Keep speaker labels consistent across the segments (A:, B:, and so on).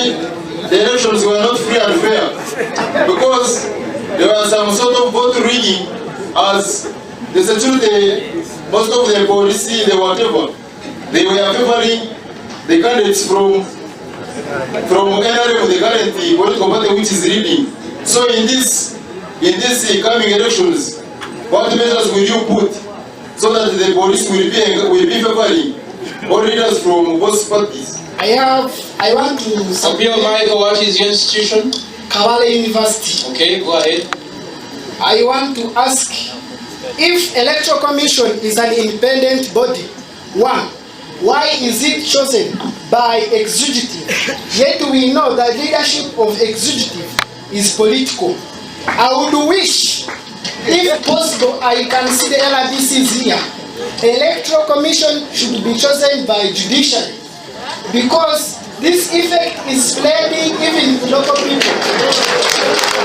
A: 2017, the elections were not free and fair because there was some sort of vote rigging as the security, most of the police, the whatever, they were favoring the candidates from from NRM, the current political party which is leading. So in this in this coming elections, what measures will you put so that the police will be will be favoring all leaders from both parties?
B: I have, I want to
C: Appeal Michael, what is your institution?
B: Kabale University.
C: Okay, go ahead.
B: I want to ask if Electoral Commission is an independent body, one, why is it chosen by executive? Yet we know that leadership of executive is political. I would wish, if possible, I can see the LRDCs here. Electoral Commission should be chosen by judiciary because this effect is spreading even to local people.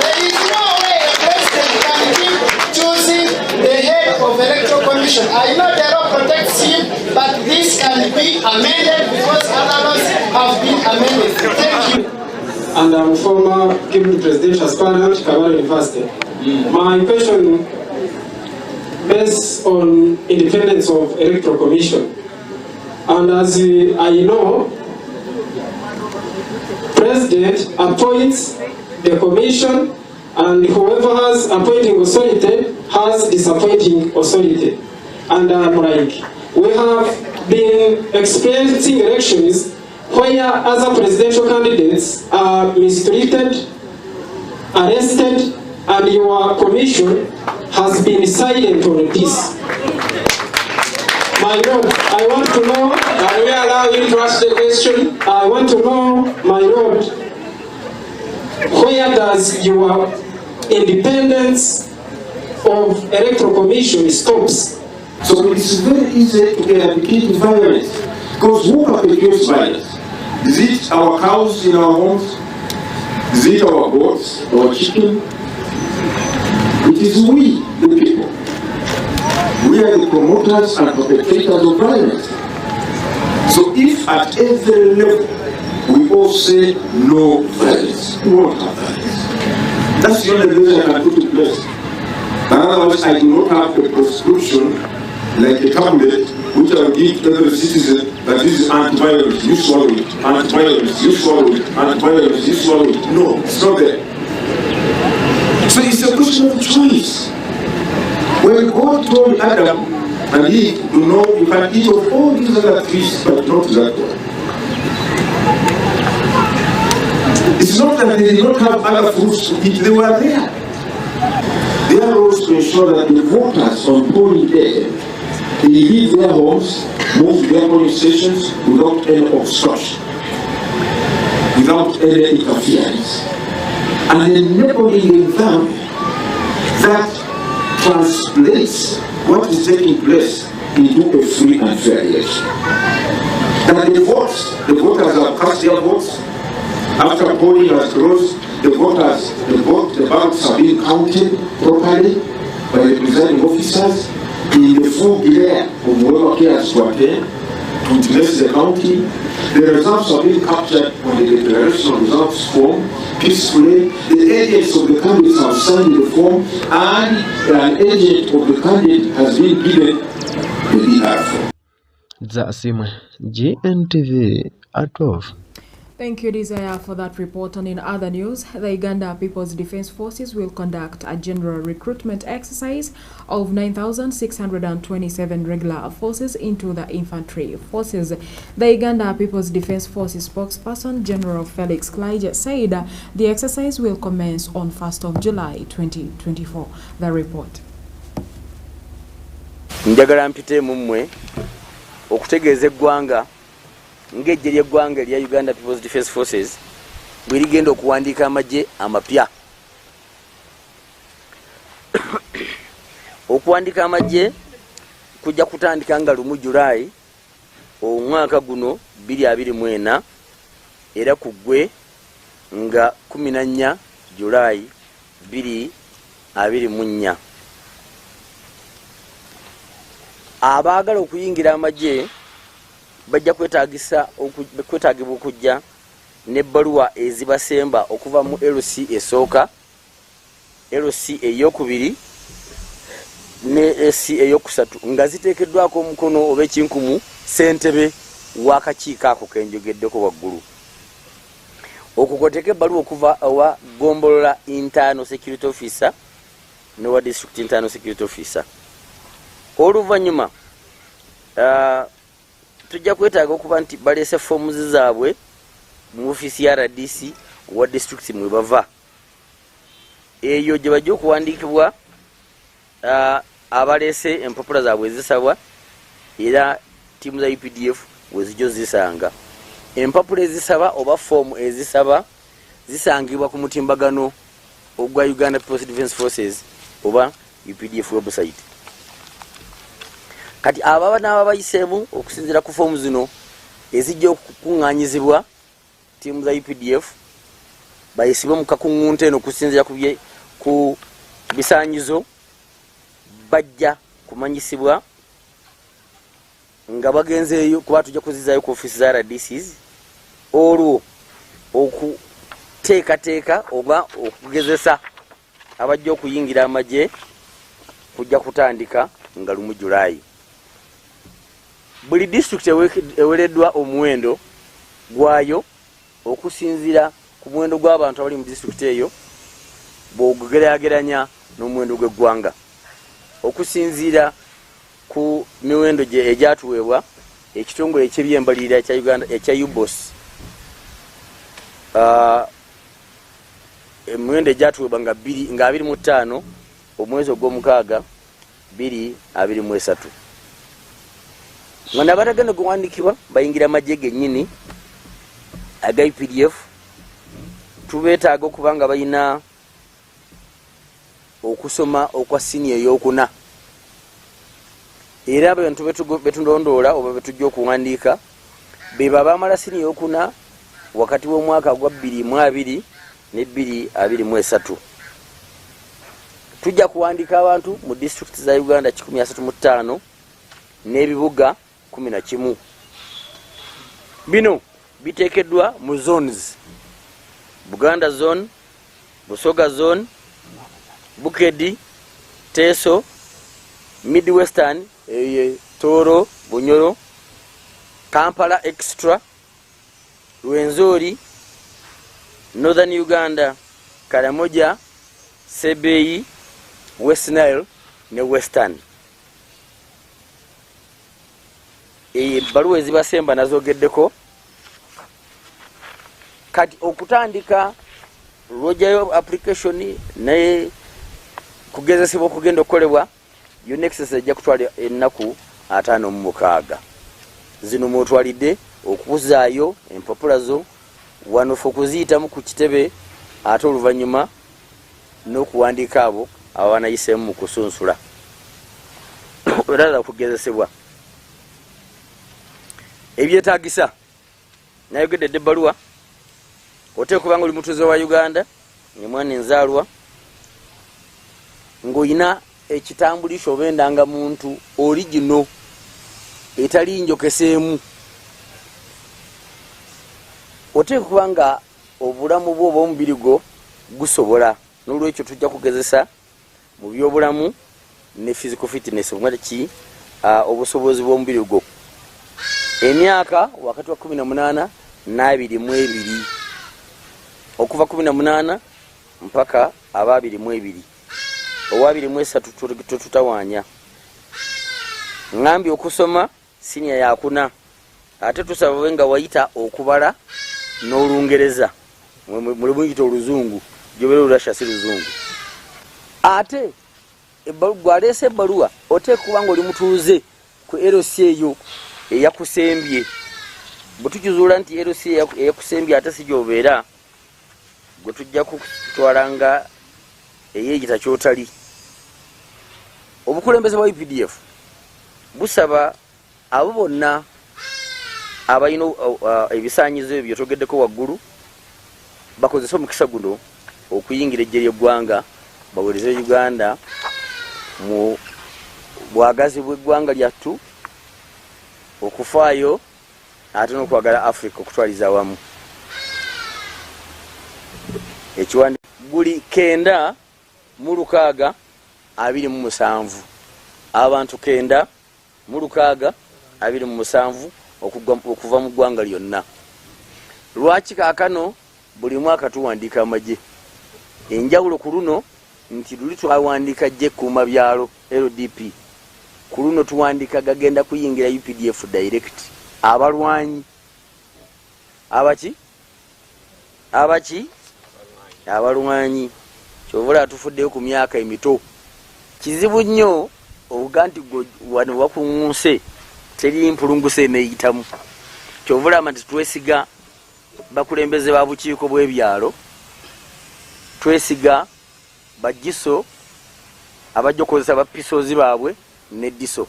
B: There is no way a president can keep choosing the head of electoral commission. I know the law protects him, but this can be amended because other laws have been amended. Thank you.
D: And I'm former deputy presidential aspirant, Kabale University. My question based on independence of electoral commission. And as I know, president appoints the commission, and whoever has appointing authority has disappointing authority. And I'm like, we have been experiencing elections where other presidential candidates are mistreated, arrested, and your commission has been silent on this. My lord, I want to know...
C: Can we allow him to ask the question?
D: I want to know, my lord, where does your independence of electoral commission stops?
E: So it's very easy to eradicate violence, because who perpetuates violence? Is it our cows in our homes? Is it our goats, our chicken? It is we, the people. We are the promoters and perpetrators of violence. So if at every level we all say no violence, we won't have violence. That's the only measure I can put in place. But otherwise, I do not have a prescription like a tablet which I will give to every citizen that this is anti-violence, you swallow it, anti-violence, you swallow it, anti-violence, you swallow it. No, it's not there. So it's a question of choice. When God told Adam and Eve, you know, you can eat of all these other trees, but not that one. It's not that they did not have other fruits to eat, they were there. Their role is to ensure that the voters on polling day, they leave their homes, move to their polling stations without any obstruction, without any interference, and enabling them that translates what is taking place into a free and fair election. That the votes, the voters have cast their votes. After polling has closed, the voters, the vote, the ballots have been counted properly by the presiding officers in the full glare of whoever cares to attend, to witness the counting. The results have been captured on the declaration of results form peacefully. The agents of the candidates have signed the form, and an agent of the candidate has been given the DR form.
F: Zasimwe, GNTV at 12.
G: Thank you, Desire, for that report. And in other news, the Uganda People's Defense Forces will conduct a general recruitment exercise of 9,627 regular forces into the infantry forces. The Uganda People's Defense Forces spokesperson, General Felix Kulayigye, said the exercise will commence on 1st of July 2024. The report.
H: Njagala mpite mu mmwe okutegeeza eggwanga ng'eggye ly'eggwanga erya Uganda People's Defence Forces bwe ligenda okuwandiika amagye amapya. Okuwandiika amagye kujja kutandika nga 1 July omwaka guno 2024 era kuggwe nga 14 July 2024. Abaagala okuyingira amagye bajja kwetaagibwa okujja n'ebbaluwa ezibasemba okuva mu LC esooka, LC eyokubiri ne LC eyokusatu nga ziteekeddwako omukono oba ekinkumu ssentebe w'akakiiko ako kenjogeddeko waggulu. Okwo kwoteeka ebbaluwa okuva ewa Ggombolola Internal Security Officer n'owa District Internal Security Officer. Oluvannyuma uh, tujja kwetaaga okuba nti baleese forms zaabwe mu ofiisi ya rdc owa disitulikiti mwe bava eyo gye bajja okuwandiikibwa uh, abaleese empapula zaabwe ezisabwa era ttiimu za updf wezijja ozisanga empapula ezisaba oba foomu ezisaba zisangibwa ku mutimbagano ogwa uganda peoples defence forces oba updf website kati abo n'aba bayiseemu okusinziira ku foomu zino ezijja okukuŋŋaanyizibwa ttiimu za updf bayisibwe mu kakuŋŋunta eno okusinziira ku bisaanyizo bajja kumanyisibwa nga bagenzeeyo kuba tujja kuzizaayo ku ofiisi za rdcs olwo okuteekateeka oba okugezesa abajja okuyingira amagye kujja kutandika nga lumu Julaayi. Buli disitulikiti ewereddwa omuwendo gwayo okusinziira ku muwendo gw'abantu abali mu disitulikiti eyo bw'ogerageranya n'omuwendo gw'eggwanga. Okusinziira ku miwendo gye egyatuweebwa ekitongole eky'ebyembalirira ekya Uganda ekya UBOS uh, emiwendo egyatuweebwa nga 25 omwezi ogwomukaaga 223 nga nabatagenda kuwandikibwa bayingira magye genyini aga updf tubetaaga okuba nga balina okusoma okwa siniya eyokuna era abantu betulondoola oba betujja okuwandiika bebo abamala siniya eyokuna wakati w'omwaka gwa 2 ne 223 tujja kuwandiika abantu mu disitulikiti za uganda 135 n'ebibuga 11 bino biteekeddwa mu zones buganda zone Busoga zone, Bukedi, Teso, Mid Western, eye Tooro, Bunyoro, Kampala Extra, Rwenzori, Northern Uganda, Karamoja, Sebei, West Nile ne Western. Eyo ebbaluwa ezibasemba nazogeddeko. Kati okutandika lwojayo application naye kugezesebwa okugenda okukolebwa yonna exercise ejja kutwala ennaku 56 zino mwotwalidde okuzaayo empapula zo wano fe okuziyitamu ku kitebe ate oluvannyuma n'okuwandiika abo ababanayiseemu mu kusunsula era okugezesebwa ebyetagisa Nayogedde dda ebbaluwa. Oteekwa kuba nga oli mutuuze wa Uganda, ng'omwana enzaalwa, ng'olina ekitambulisho oba endangamuntu origino etali njokeseemu. Oteekwa kuba nga obulamu bwo oba omubiri gwo gusobola. N'olwekyo tujja kugezesa mu byobulamu ne physical fitness oba ki obusobozi bw'omubiri gwo emyaka wakati wa 18 n'abiri mu ebiri okuva 18 mpaka aba abiri mu ebiri owa abiri mu esatu tetutawaanya ngambye okusoma siniya yakuna ate tusaba obe nga wayita okubala n'olungereza muyita oluzungu gyobeera olurasha si luzungu ate gwaleese ebbaluwa oteeka kuba nga oli mutuuze ku lc eyo eyakusembye bwe tukizuula nti lc eyakusembye ate si gyobeera gwe tujja kutwala nga eyeeyita kyotali obukulembeze bwa updf busaba abo bonna abalina ebisaanyizo ebyo byotogeddeko waggulu bakozese omukisa guno okuyingira eggye ly'eggwanga baweereze uganda mu bwagazi bw'eggwanga lyattu okufaayo ate n'okwagala africa okutwaliza awamu. Ekiwandiiko guli 967 abantu 967 okuva mu ggwanga lyonna. Lwaki kaakano buli mwaka tuwandiika amagye? Enjawulo ku luno nti luli twawandiika ggye kkuumabyalo, LDP, ku luno tuwandiika gagenda kuyingira updf direct. Abalwanyi abaki? Abaki? Abalwanyi. Kyova olaba tufuddeyo ku myaka emito. Kizibu nnyo okuga nti gwe wano wakuŋŋunse teri mpulunguse eneeyitamu. Kyova olaba nti twesiga bakulembeze ba bukiiko bw'ebyalo, twesiga bagiso abajja okukozesa ba pisozi baabwe ne diso.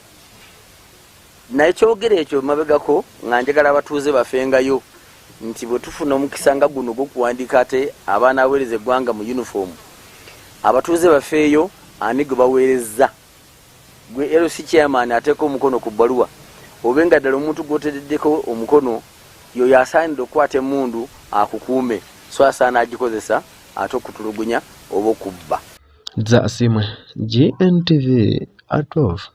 H: Naye kyogera ekyo mabegako nga njagala abatuuze bafengayo nti bwe tufuna omukisa nga guno ogw'okuwandiika ate abanaaweereza eggwanga mu yunifoomu, abatuuze bafeeyo ani gwe baweerezza. Gwe LC chairman ateeka omukono ku bbaluwa obe nga ddala omuntu gw'otereddeko omukono y'oyo asaanidde okukwata emmundu akukuume so asaana agikozesa ate okutulugunya oba okubba.
F: Zasimwe, GNTV, at 12.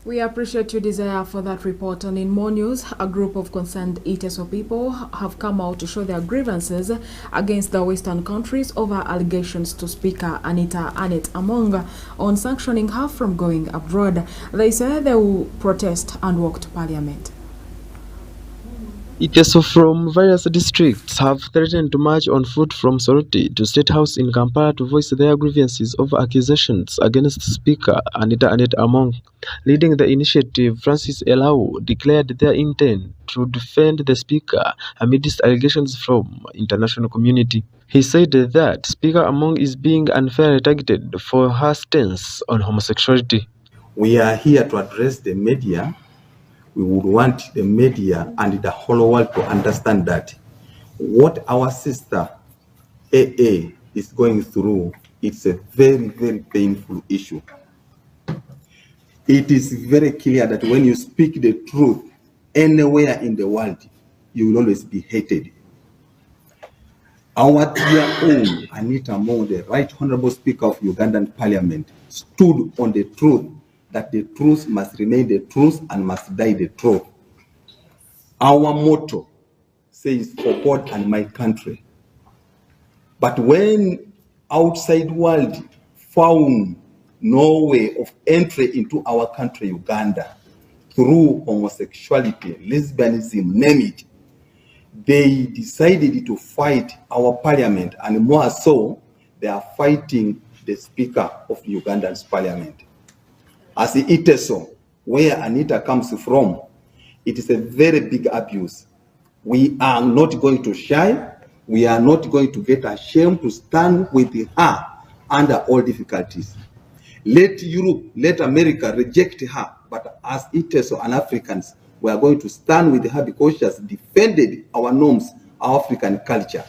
G: We appreciate your desire for that report. And in more news, a group of concerned Iteso people have come out to show their grievances against the Western countries over allegations to Speaker Anita Annet Among on sanctioning her from going abroad. They say they will protest and walk to parliament.
F: Iteso from various districts have threatened to march on foot from Soroti to State House in Kampala to voice their grievances over accusations against Speaker Anita Annet Among. Leading the initiative, Francis Elau declared their intent to defend the Speaker amidst allegations from international community. He said that Speaker Among is being unfairly targeted for her stance on homosexuality.
E: We are here to address the media. We would want the media and the whole world to understand that what our sister AA is going through, it's a very, very painful issue. It is very clear that when you speak the truth anywhere in the world, you will always be hated. Our dear own Anita Among, the Right Honorable Speaker of Ugandan Parliament, stood on the truth that the truth must remain the truth and must die the truth. Our motto says, for God and my country. But when outside world found no way of entry into our country, Uganda, through homosexuality, lesbianism, name it, they decided to fight our parliament, and more so, they are fighting the Speaker of the Ugandan's parliament. As Iteso, where Anita comes from, it is a very big abuse. We are not going to shy. We are not going to get ashamed to stand with her under all difficulties. Let Europe, let America reject her, but as Iteso and Africans, we are going to stand with her because she has defended our norms, our African culture.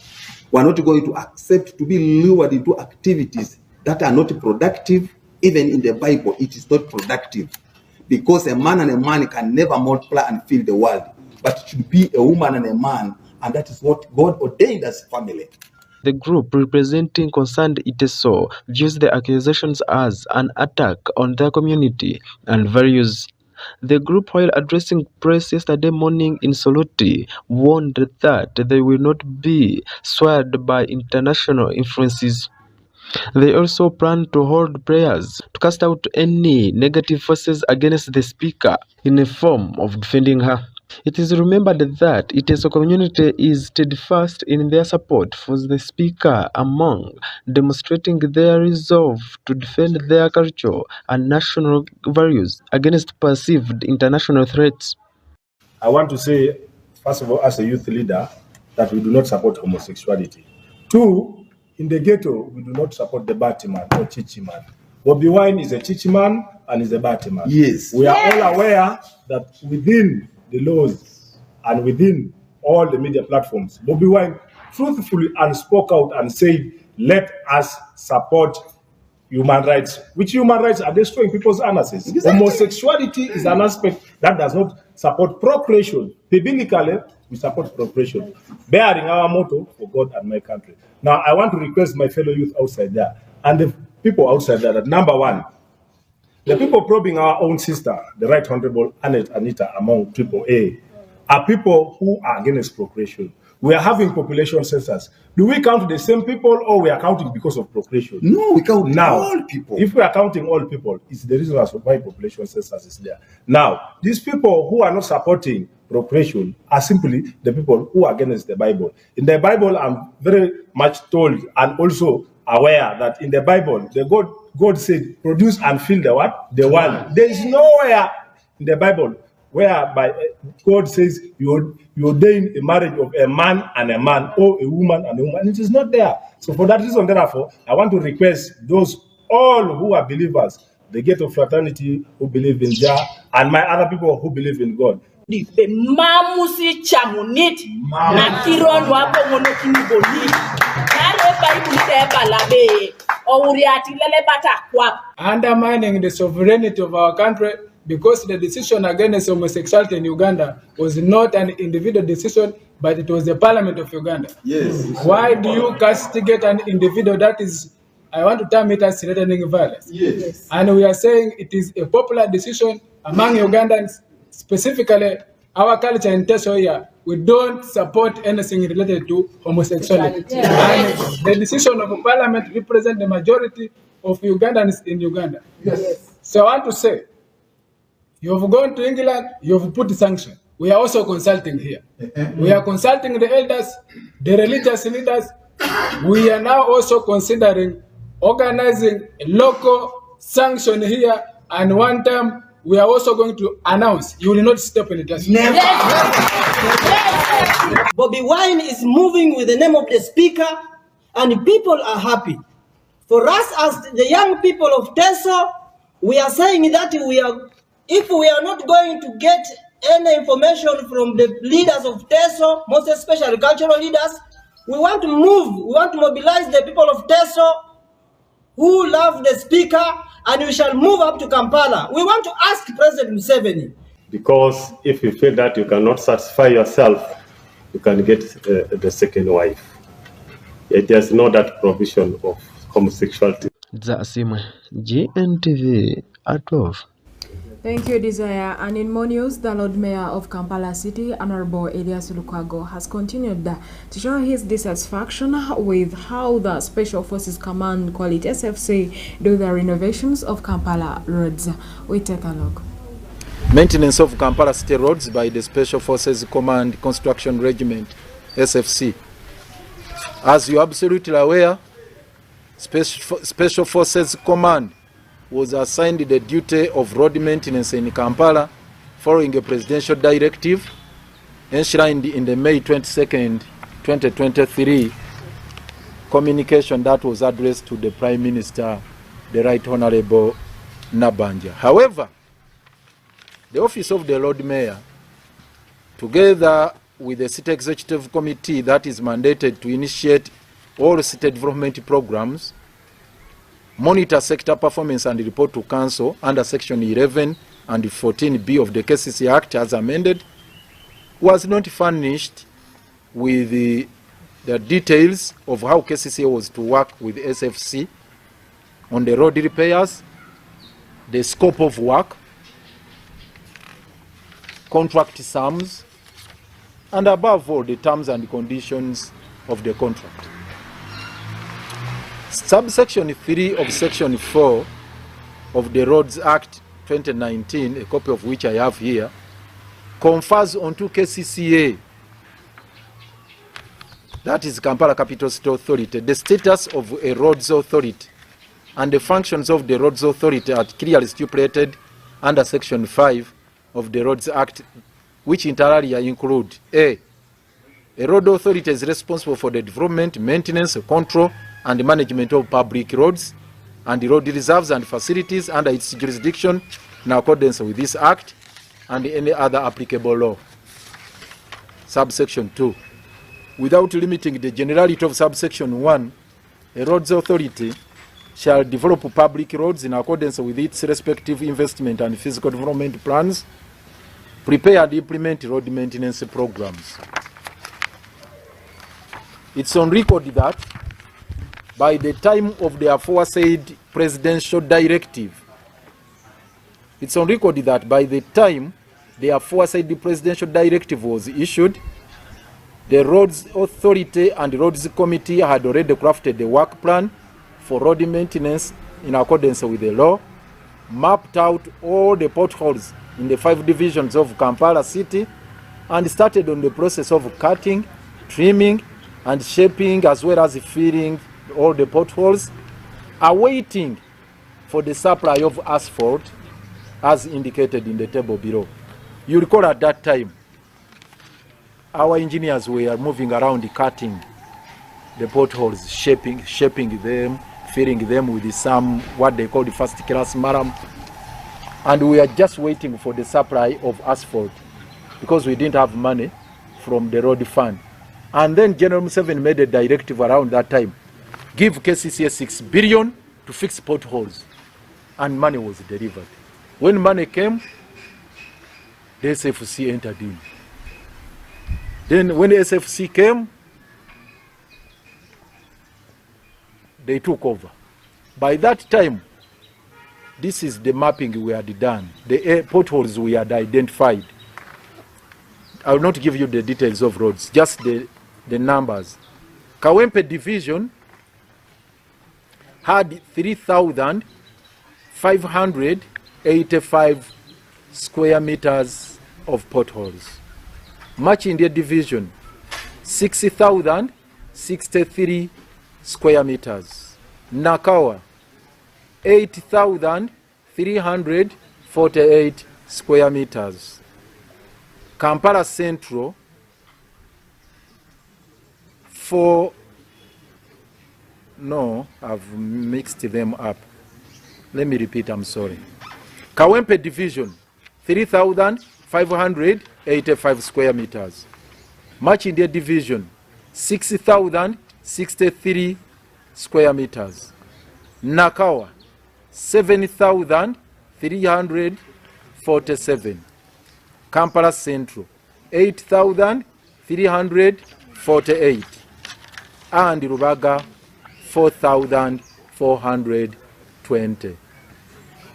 E: We are not going to accept to be lured into activities that are not productive. Even in the Bible, it is not productive, because a man and a man can never multiply and fill the world, but it should be a woman and a man, and that is what God ordained as family.
F: The group representing concerned Iteso views the accusations as an attack on their community and values. The group, while addressing press yesterday morning in Soroti, warned that they will not be swayed by international influences. They also plan to hold prayers to cast out any negative forces against the speaker in a form of defending her. It is remembered that Iteso community is steadfast in their support for the speaker Among, demonstrating their resolve to defend their culture and national values against perceived international threats.
I: I want to say, first of all, as a youth leader, that we do not support homosexuality. Two, in the ghetto, we do not support the Batman or Chichi man. Bobi Wine is a Chichi man and is a Batman.
E: Yes.
I: We are all aware that within the laws and within all the media platforms, Bobi Wine truthfully and spoke out and said, let us support human rights, which human rights are destroying people's anuses.
E: Exactly.
I: Homosexuality is an aspect that does not support procreation. Biblically, we support procreation, bearing our motto for God and my country. Now, I want to request my fellow youth outside there and the people outside there that number one, the people probing our own sister, the Right Honorable Annet Anita Among Triple A, are people who are against procreation. We are having population census. Do we count the same people or we are counting because of procreation?
E: No, we count
I: now,
E: all people.
I: If we are counting all people, it's the reason as why population census is there. Now, these people who are not supporting procreation are simply the people who are against the Bible. In the Bible, I'm very much told and also aware that in the Bible, the God said, produce and fill the what? The world. There is nowhere in the Bible whereby God says you ordain a marriage of a man and a man or a woman and a woman. It is not there. So for that reason, therefore, I want to request those all who are believers, the ghetto fraternity who believe in Jah, and my other people who believe in God.
J: Mamusi chamunit nakiron wapo
K: Undermining the sovereignty of our country, because the decision against homosexuality in Uganda was not an individual decision, but it was the parliament of Uganda.
A: Yes.
K: Why do you castigate an individual that is, I want to term it as threatening violence?
A: Yes.
K: And we are saying it is a popular decision among Ugandans, specifically our culture in Teso here. We don't support anything related to homosexuality.
J: Yes.
K: And the decision of parliament represents the majority of Ugandans in Uganda.
A: Yes.
K: So I want to say, you've gone to England, you've put sanction. We are also consulting here. We are consulting the elders, the religious leaders. We are now also considering organizing a local sanction here. And one time, we are also going to announce, you will not step in it.
J: Never. Yes.
L: Bobi Wine is moving with the name of the speaker, and people are happy. For us as the young people of Teso, we are saying that we are, if we are not going to get any information from the leaders of Teso, most especially cultural leaders, we want to move, we want to mobilize the people of Teso who love the speaker, and we shall move up to Kampala. We want to ask President Museveni.
M: Because if you feel that you cannot satisfy yourself, you can get the second wife. It has no that provision of homosexuality.
F: Zasimwe, GNTV at 12.
G: Thank you, Desire. And in more news, the Lord Mayor of Kampala City, Honorable Elias Lukwago, has continued to show his dissatisfaction with how the Special Forces Command, call it SFC, do the renovations of Kampala roads. We take a look.
N: Maintenance of Kampala City roads by the Special Forces Command Construction Regiment, SFC. As you are absolutely aware, Special Forces Command was assigned the duty of road maintenance in Kampala following a presidential directive enshrined in the May 22nd, 2023 communication that was addressed to the Prime Minister, the Right Honorable Nabanja. However, the Office of the Lord Mayor, together with the City Executive Committee that is mandated to initiate all city development programs, monitor sector performance and report to Council under Section 11 and 14B of the KCC Act as amended, was not furnished with the details of how KCC was to work with SFC on the road repairs, the scope of work, contract sums, and above all, the terms and conditions of the contract. Subsection 3 of Section 4 of the Roads Act 2019, a copy of which I have here, confers onto KCCA, that is Kampala Capital City Authority, the status of a roads authority, and the functions of the roads authority are clearly stipulated under Section 5 of the Roads Act, which inter alia include A road authority is responsible for the development, maintenance, control, and management of public roads and road reserves and facilities under its jurisdiction in accordance with this act and any other applicable law. Subsection 2. Without limiting the generality of subsection 1, a roads authority shall develop public roads in accordance with its respective investment and physical development plans, Prepare and implement road maintenance programs. It's on record that by the time of the aforesaid presidential directive, it's on record that by the time the aforesaid presidential directive was issued, the Roads Authority and Roads Committee had already crafted a work plan for road maintenance in accordance with the law, mapped out all the potholes in the 5 divisions of Kampala City, and started on the process of cutting, trimming, and shaping, as well as filling all the potholes, awaiting for the supply of asphalt as indicated in the table below. You recall at that time, our engineers were moving around cutting the potholes, shaping them, filling them with some what they call the first class murram. And we are just waiting for the supply of asphalt because we didn't have money from the road fund. And then General Museveni made a directive around that time, give KCCA 6 billion to fix potholes. And money was delivered. When money came, the SFC entered in. Then when the SFC came, they took over. By that time, this is the mapping we had done, the potholes we had identified. I will not give you the details of roads, just the numbers. Kawempe Division had 3,585 square meters of potholes. Makindye Division, 6,063 square meters. Nakawa, 8,348 square meters. Kampala Central, I've mixed them up. Let me repeat, I'm sorry. Kawempe Division, 3,585 square meters. Makindye Division, 6,063 square meters. Nakawa, 7,347. Kampala Central, 8,348. And Rubaga, 4,420.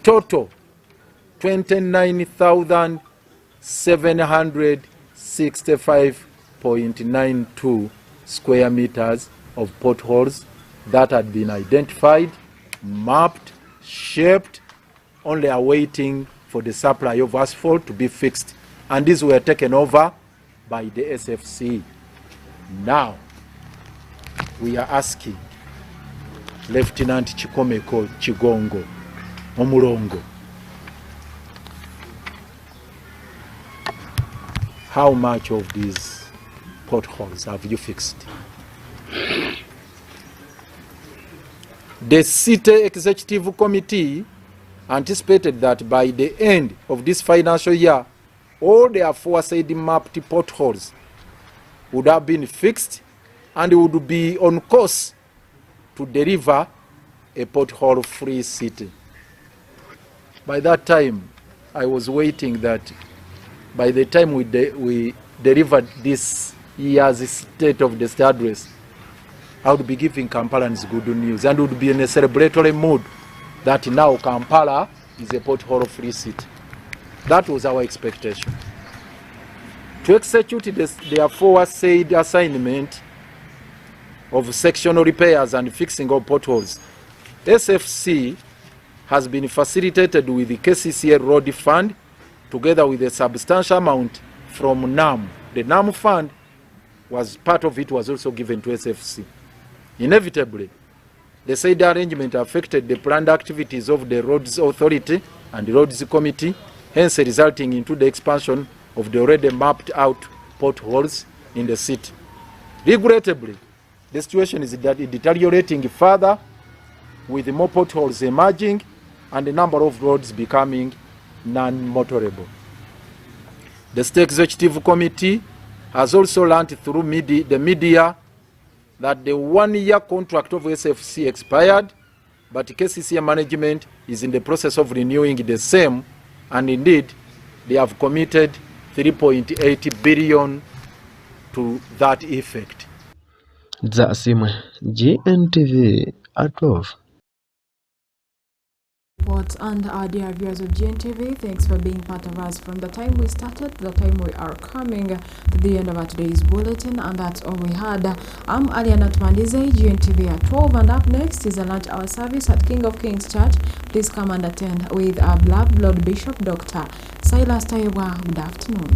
N: Total, 29,765.92 square meters of potholes that had been identified, mapped, shaped, only awaiting for the supply of asphalt to be fixed. And these were taken over by the SFC. Now, we are asking Lieutenant Kikomeko Kigongo Omurongo, how much of these potholes have you fixed? The City Executive Committee anticipated that by the end of this financial year, all the aforesaid mapped potholes would have been fixed and would be on course to deliver a pothole-free city. By that time, I was waiting that by the time we delivered this year's State of the State address, I would be giving Kampalans good news and would be in a celebratory mood that now Kampala is a pothole-free city. That was our expectation. To execute the aforesaid assignment of sectional repairs and fixing of potholes, SFC has been facilitated with the KCCA Road Fund together with a substantial amount from NAM. The NAM fund was part of it was also given to SFC. Inevitably, the said arrangement affected the planned activities of the Roads Authority and the Roads Committee, hence resulting into the expansion of the already mapped out potholes in the city. Regrettably, the situation is deteriorating further, with more potholes emerging and the number of roads becoming non-motorable. The State Executive Committee has also learned through the media that the 1-year contract of SFC expired, but KCCA management is in the process of renewing the same, and indeed, they have committed 3.8 billion to that effect.
F: Dza Asimwe, GNTV at 12.
G: Reports and our dear viewers of GNTV, thanks for being part of us from the time we started to the time we are coming to the end of our today's bulletin, and that's all we had. I'm Aliana Twandize, GNTV at 12, and up next is a lunch hour service at King of Kings Church. Please come and attend with our beloved Lord Bishop Dr. Silas Tayebwa. Good afternoon.